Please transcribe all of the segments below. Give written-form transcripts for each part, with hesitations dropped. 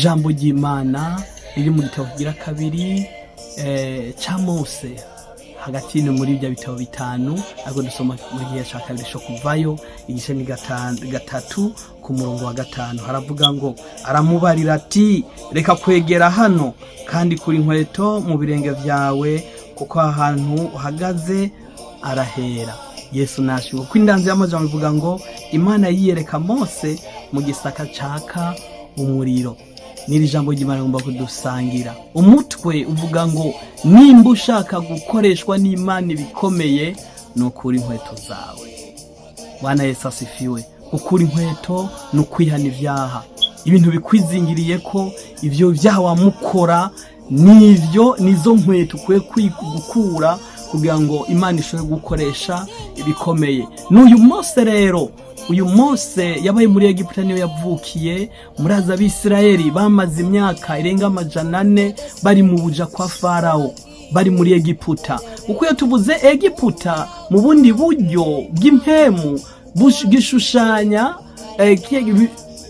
Ijambo ry'Imana riri mu gitabo kigira kabiri ca Mose, hagati no muri bya bitabo bitanu, ariko dusoma mu gihe cya kabiri cyo Kuvayo, igice ni 3 ku murongo wa 5. Haravuga ngo: "Aramubarira ati: 'Reka kwegera hano, kandi kura inkweto mu birenge byawe, kuko aha hantu uhagaze arahera.'" Yesu nashimwe. Kuko indanzi y'amajambo ivuga ngo Imana yiyereka Mose mu gisaka caka umuriro. N'iri jambo ry'Imana rigomba kudusangira. Umutwe uvuga ngo: "Nimba ushaka gukoreshwa n'Imana ibikomeye, ni ukura inkweto zawe." Bwana Yesu asifiwe. Gukura inkweto ni ukwihana ibyaha, ibintu bikwizingiriye ko ibyo byaha wamukora, nivyo nizo nkweto ukwiye gukura kugira ngo Imana ishobore gukoresha ibikomeye. N'uyu Mose rero, uyu Mose yabaye muri Egiputa, niyo yavukiye. Murazi, Abisirayeli bamaze imyaka irenga 400 bari mu buja kwa Farawo, bari muri Egiputa. Uko iyo tuvuze Egiputa mu bundi buryo bw'impemu, gishushanya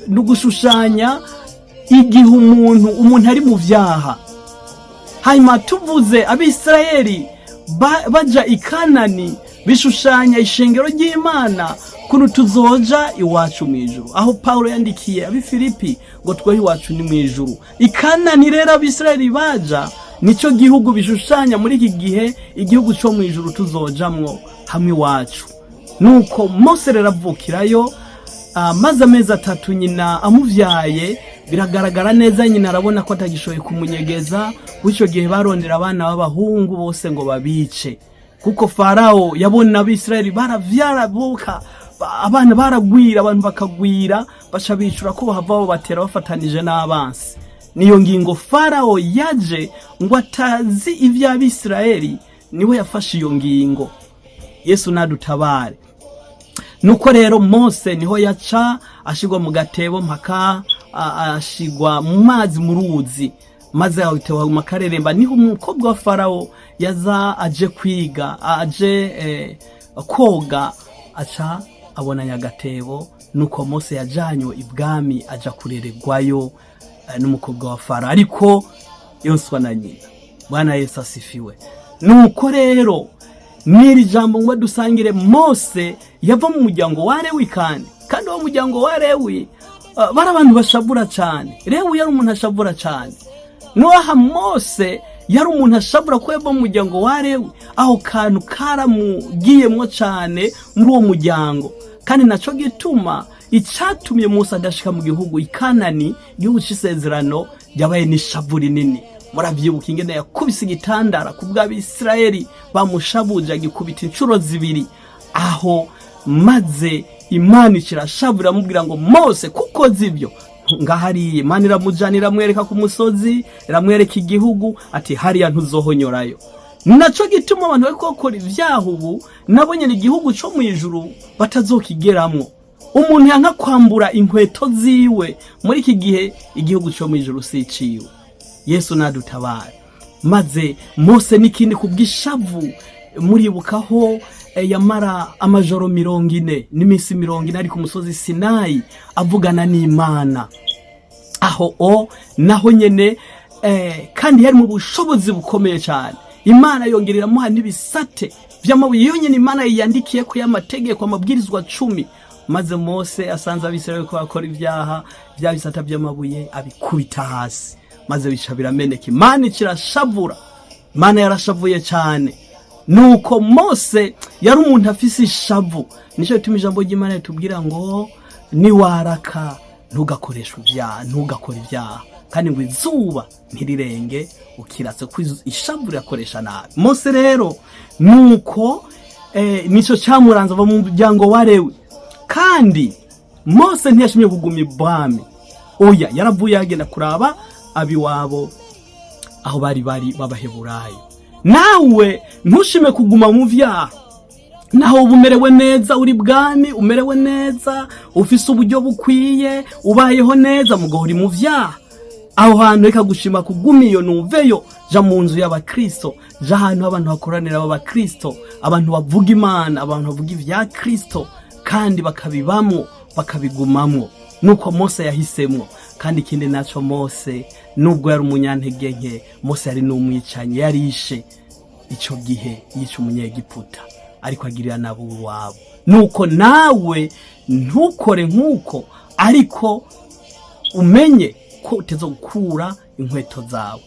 ni ugushushanya igihe umuntu ari mu vyaha. Hanyuma tuvuze Abisirayeli baja i Kanani, bishushanya ishengero ry'Imana, kuntu tuzoja iwacu mu ijuru, aho Paulo yandikiye Abifilipi ngo tweho iwacu ni mu ijuru. I Kanani rero Abisirayeli baja, nico gihugu bishushanya muri iki gihe igihugu co mu ijuru tuzojamwo hamwe iwacu. Nuko Mose rero avukirayo. Maze amezi 3 nyina amuvyaye, biragaragara neza, nyina arabona ko atagishoboye kumunyegeza. Bityo gihe barondera abana b'abahungu bose ngo babice, kuko Farawo yabona Abisirayeli baravyara boka abana baragwira, abantu bakagwira, baca bicura ko bahava batera bafatanije n'abansi. Niyo ngingo Farawo yaje ngo atazi ivy'Abisirayeli, niwe yafashe iyo ngingo. Yesu nadutabare. Nuko rero Mose niho yaca ashigwa mu gatebo, mpaka ashigwa mu mazi, mu ruzi, maze aho makareremba. Niho umukobwa wa Farawo yaza aje kwiga, aje koga, aca abona nyagatebo. Nuko Mose yajanywe ibwami, aja kureregwayo n'umukobwa wa Farawo, ariko yonswa na nyina. Bwana Yesu asifiwe. Nuko rero n'iri jambo ngo dusangire, Mose yava mu muryango wa Lewi, kandi uwo muryango wa Lewi bari abantu bashavura cyane. Lewi yari umuntu ashavura cyane. Noha Mose yari umuntu ashavura ko yava mu muryango wa Lewi. Aho kantu karamugiyemwo cyane muri uwo muryango, kandi naco gituma icyatumye Mose adashika mu gihugu Ikanani, igihugu c'isezerano, yabaye n'ishavu rinini. Muravyibuka ingene yakubise igitandara ku bw'Abisirayeli bamushabuje, agikubita inshuro zibiri aho, maze Imana ikirashavura, iramubwira ngo: "Mose, kuko zibyo ngahariye." Imana iramujana, iramwereka ku musozi, iramwereka igihugu, ati: "Hariya ntuzohonyorayo." Naco gituma abantu bariko bakora ivyaha ubu, nabo nyene igihugu co mu ijuru batazokigeramwo. Umuntu yanka kwambura inkweto ziwe muri iki gihe, igihugu co mu ijuru siciwe. Yesu nadutabare. Maze Mose n'ikindi, kubw'ishavu, muribukaho yamara amajoro 40 n'iminsi 40 ari ku musozi Sinayi avugana n'Imana. Aho o naho nyene kandi yari mu bushobozi bukomeye cyane. Imana yongera iramuha n'ibisate vy'amabuye yonyene Imana yiyandikiye ko y'amategeko, amabwirizwa 10. Maze Mose asanze Abisirayeli ko bakora ibyaha, bya bisata by'amabuye abikubita hasi, maze bica birameneka. Imana ikirashavura, Imana yarashavuye cyane. Nuko Mose yari umuntu afise ishavu. Nicyo gituma ijambo ry'Imana ritubwira ngo niwaraka ntugakoreshe ibyaha, ntugakore ibyaha, kandi ngo izuba ntirirenge ukiratse, ko ishavu rirakoresha nabi. Mose rero nuko nicyo cyamuranze. Ava mu muryango wa Lewi, kandi Mose ntiyashimye kuguma ibwami. Oya, yaravuye yagenda kuraba abiwabo aho bari b'Abaheburayo. Nawe ntushime kuguma mu vyaha, naho uba umerewe neza, uri bwami, umerewe neza, ufise uburyo bukwiye, ubayeho neza, mugabo uri mu vyaha. Aho hantu reka gushima kuguma iyo, nuveyo, ja mu nzu y'Abakristo, ja ahantu abantu bakoranira b'Abakristo, abantu bavuga Imana, abantu bavuga ivya Kristo kandi bakabibamwo, bakabigumamwo. Nuko Mose yahisemwo. Kandi ikindi naco, Mose nubwo yari umunyantege nke, Mose yari n'umwicanyi, yarishe ico gihe yica Umunyegiputa, ariko agirira nabo iwabo. Nuko nawe ntukore nk'uko, ariko umenye ko uteze gukura inkweto zawe.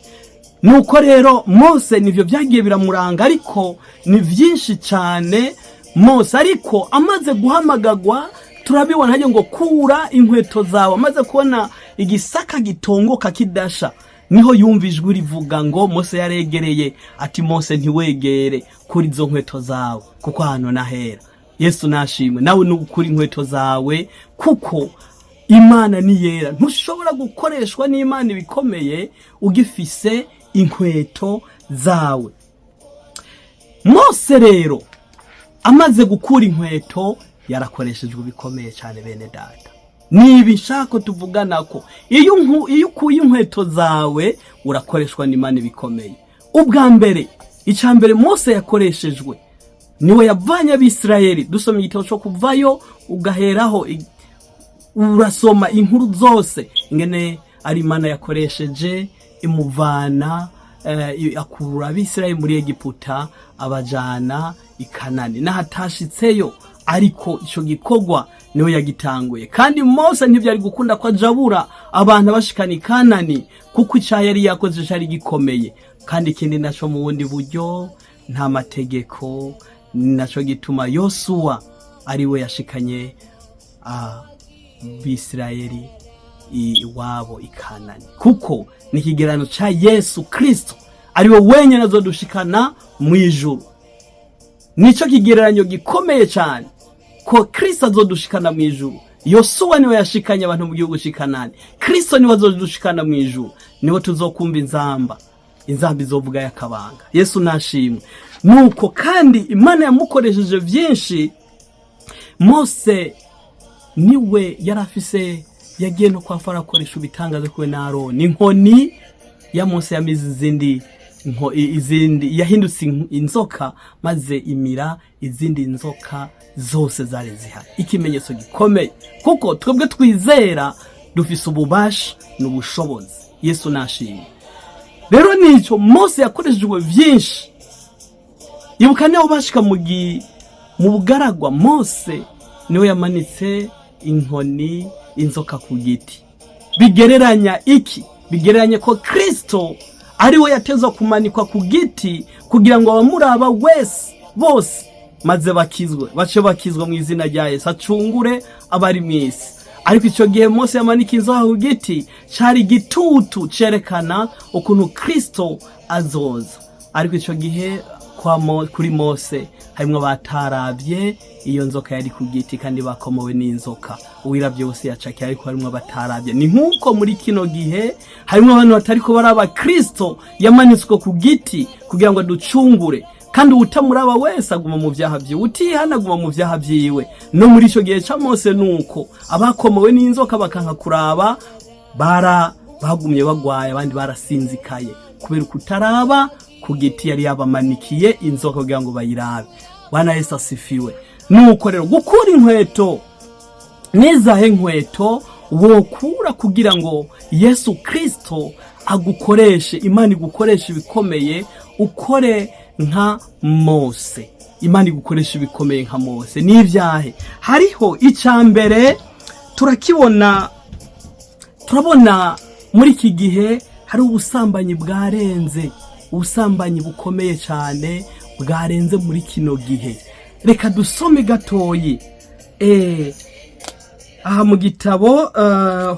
Nuko rero Mose nivyo byagiye biramuranga, ariko ni byinshi cyane Mose. Ariko amaze guhamagagwa, turabibona hajya ngo kura inkweto zawe. Amaze kubona igisaka gitongoka kidasha, niho yumva ijwi rivuga ngo, Mose yaregereye, ati: "Mose, ntiwegere, kuri izo nkweto zawe, kuko ahantu nahera." Yesu nashimwe. Nawe nugukura inkweto zawe, kuko Imana ni yera. Ntushobora gukoreshwa n'Imana ibikomeye ugifise inkweto zawe. Mose rero amaze gukura inkweto, yarakoreshejwe bikomeye cyane. Bene data, niba nshaka tuvugana ko iyo ukuye inkweto zawe, urakoreshwa n'Imana bikomeye. Ubwa mbere, icya mbere Mose yakoreshejwe, niwe yavanye Abisirayeli. Dusoma igitabo cyo Kuvayo, ugaheraho urasoma inkuru zose ingene ari Imana yakoresheje imuvana, akurura Abisirayeli muri Egiputa, abajana i Kanani n'ahatashitseyo. Ariko ico gikorwa niwe yagitanguye, kandi Mose ntivyari gukunda ko ajabura abantu abashikana i Kanani, kuko icaha yari yakoze cari gikomeye. Kandi ikindi naco, mu bundi buryo, nta mategeko. Naco gituma Yosuwa ari we yashikanye Abisirayeli iwabo i Kanani, kuko ni ikigereranyo ca Yesu Kristo, ari we wenyine azodushikana mu ijuru. Nico kigereranyo gikomeye cyane ko Kristo azodushikana mu ijuru. Yosuwa niwe yashikanye abantu mu gihugu c'i Kanani. Kristo niwe azodushikana mu ijuru, niwe tuzokumva inzamba, inzamba izovuga y'akabanga. Yesu nashimwe. Nuko kandi Imana yamukoresheje byinshi. Mose niwe yari afise, yagiye no kwa Farawo akoresha ibitangaza kuwe na Aroni. Inkoni ya Mose yamize izindi izindi, yahindutse inzoka, maze imira izindi nzoka zose zari zihari. Ikimenyetso gikomeye, kuko twebwe twizera dufise ububasha n'ubushobozi. Yesu nashimwe. Rero nicyo Mose yakoreshejwe byinshi. Ibuka niho bashika mu bugaragwa, Mose niwe yamanitse inkoni, inzoka ku giti. Bigereranya iki? Bigereranya ko Kristo ari we yatezwa kumanikwa ku giti, kugira ngo abamuraba wese bose maze bakizwe, bace bakizwa mu izina rya Yesu, acungure abari mu isi. Ariko icyo gihe Mose yamanika inzoka ku giti, cyari igitutu cyerekana ukuntu Kristo azoza. Ariko icyo gihe kuri Mose harimwo abataravye iyo nzoka yari ku giti, kandi bakomowe n'inzoka. Uwiravye wose yacakiye, ariko harimwo abataravye. Ni nk'uko muri kino gihe harimwo abantu batariko baraba Kristo yamanitswe ku giti kugira ngo aducungure, kandi uwutamuraba wese aguma mu vyaha vyiwe, utihana aguma mu vyaha vyiwe. No muri ico gihe ca Mose nuko abakomowe n'inzoka bakanka kuraba bara bagumye bagwaye, abandi barasinzikaye kubera kutaraba ku giti yari yabamanikiye inzoka kugira ngo bayirabe. Bwana Yesu asifiwe. Nuko rero gukura inkweto, nizahe nkweto wokura kugira ngo Yesu Kristo agukoreshe, Imana igukoreshe ibikomeye, ukore nka Mose, Imana igukoresha ibikomeye nka Mose? N'ibyahe? Hariho icya mbere turakibona, turabona muri iki gihe hari ubusambanyi bwarenze, ubusambanyi bukomeye cyane bwarenze muri kino gihe. Reka dusome gatoyi aha mu gitabo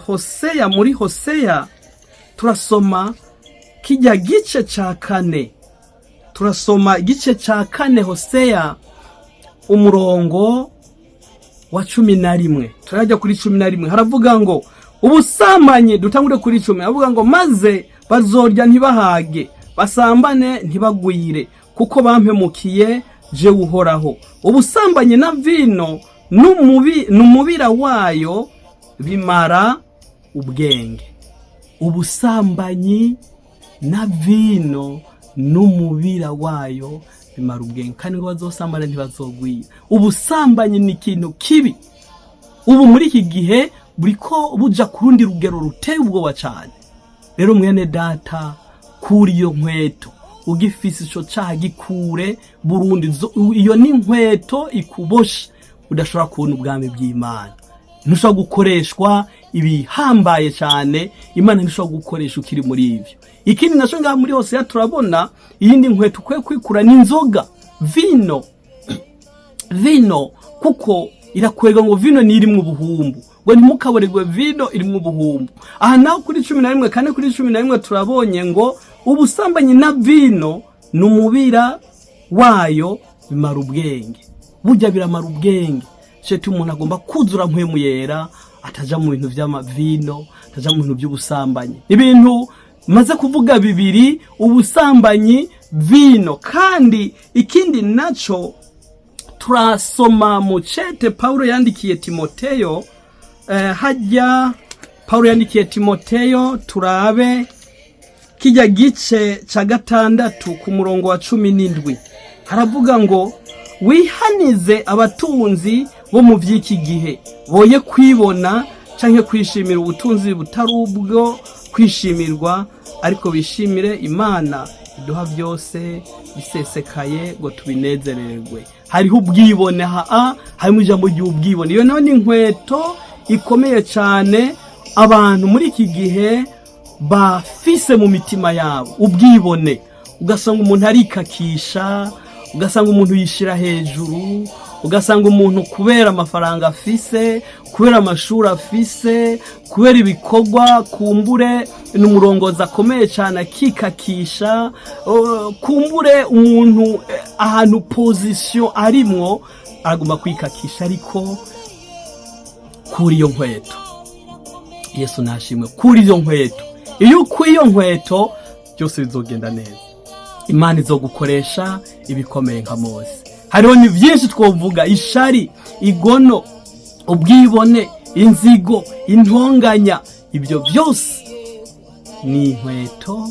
Hoseya. Muri Hoseya turasoma kijya gice cya 4, turasoma igice cya 4 Hoseya, umurongo wa 11, turajya kuri 11. Haravuga ngo ubusambanyi, dutangure kuri 10, haravuga ngo: "Maze bazorya ntibahage, basambane ntibagwire, kuko bampemukiye je Uhoraho. Ubusambanyi na vino n'umubira wayo bimara ubwenge." Ubusambanyi na vino n'umubira wayo bimara ubwenge, kandi ngo bazosambana ntibazogwira. Ubusambanyi ni ikintu kibi ubu muri iki gihe. Buriko buja ku rundi rugero ruteye ubwoba cyane. Rero mwene data, kuri iyo nkweto ugifise ico caha, gikure burundu. Iyo ni inkweto ikuboshe, udashobora kubona ubwami bw'Imana, ntushobora gukoreshwa ibihambaye cyane. Imana ntishobora gukoresha ukiri muri ivyo. Ikindi naco, ngaha muri Hoseya turabona iyindi nkweto ukwiye kwikura, ni inzoga, vino. Vino kuko irakwega, ngo vino ni irimwo ubuhumbu, ngo ntimukaboregwe, vino irimwo ubuhumbu. Aha naho kuri 11, 4 kuri 11, turabonye ngo ubusambanyi na vino ni umubira wayo, bimara ubwenge. Burya biramara ubwenge. Sheti umuntu agomba kuzura Mpwemu Yera, ataja mu bintu vy'amavino, ataja mu bintu by'ubusambanyi. Ibintu maze kuvuga bibiri: ubusambanyi, vino. Kandi ikindi naco turasoma mu cete Paulo yandikiye Timoteyo. Hajya Paulo yandikiye Timoteyo, turabe kijya gice ca 6 ku murongo wa 17, haravuga ngo: "Wihanize abatunzi bo mu vy'iki gihe boye kwibona canke kwishimira ubutunzi butari ubwo kwishimirwa, ariko bishimire Imana iduha byose bisesekaye ngo tubinezererwe." Hariho ubwibone, harimo ijambo ry'ubwibone. Iyo nayo ni inkweto ikomeye cyane abantu muri iki gihe bafise mu mitima yabo, ubwibone. Ugasanga umuntu arikakisha, ugasanga umuntu yishira hejuru, ugasanga umuntu kubera amafaranga afise, kubera amashuri afise, kubera ibikorwa, kumbure ni umurongozi akomeye cyane, akikakisha. Kumbure umuntu ahantu position arimwo aragomba kwikakisha. Ariko kuri iyo nkweto, Yesu nashimwe, kuri iyo nkweto, iyo ukuye iyo nkweto byose bizogenda neza, Imana izogukoresha ibikomeye nka Mose. Hariho ni byinshi twovuga: ishari, igono, ubwibone, inzigo, intonganya. Ibyo byose ni inkweto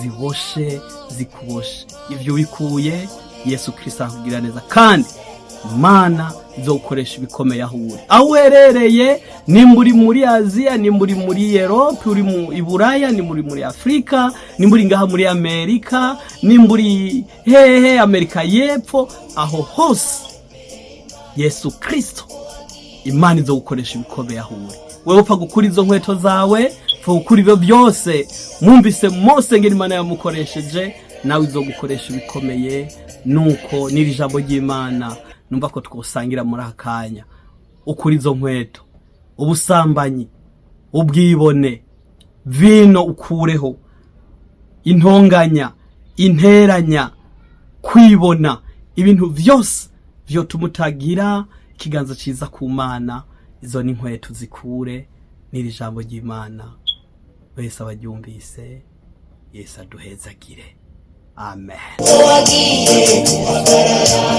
ziboshe, zikuboshe. Ibyo bikuye, Yesu Kirisito akubwira neza, kandi Imana izogukoresha ibikomeye aho uri, aho uherereye. Nimba uri muri Aziya, nimba uri muri Erope, uri mu Iburaya, nimba uri muri Afurika, nimba uri ngaha muri Amerika, nimba uri hehe, Amerika y'Epfo, aho hose, Yesu Kirisito, Imana izogukoresha ibikomeye aho uri. Wewe upfa gukura izo nkweto zawe, upfa gukura ibyo byose. Mwumvise Mose ngene Imana yamukoresheje, nawe izogukoresha ibikomeye. Nuko n'iri jambo ry'Imana numva ko twosangira muri aka kanya: ukura izo nkweto, ubusambanyi, ubwibone, vino ukureho, intonganya, interanya, kwibona, ibintu byose vyotuma utagira ikiganza ciza ku Mana, izo ni inkweto zikure. N'iri jambo ry'Imana wese abaryumvise, Yesu aduhezagire. Amen. Wagiye guhagarara.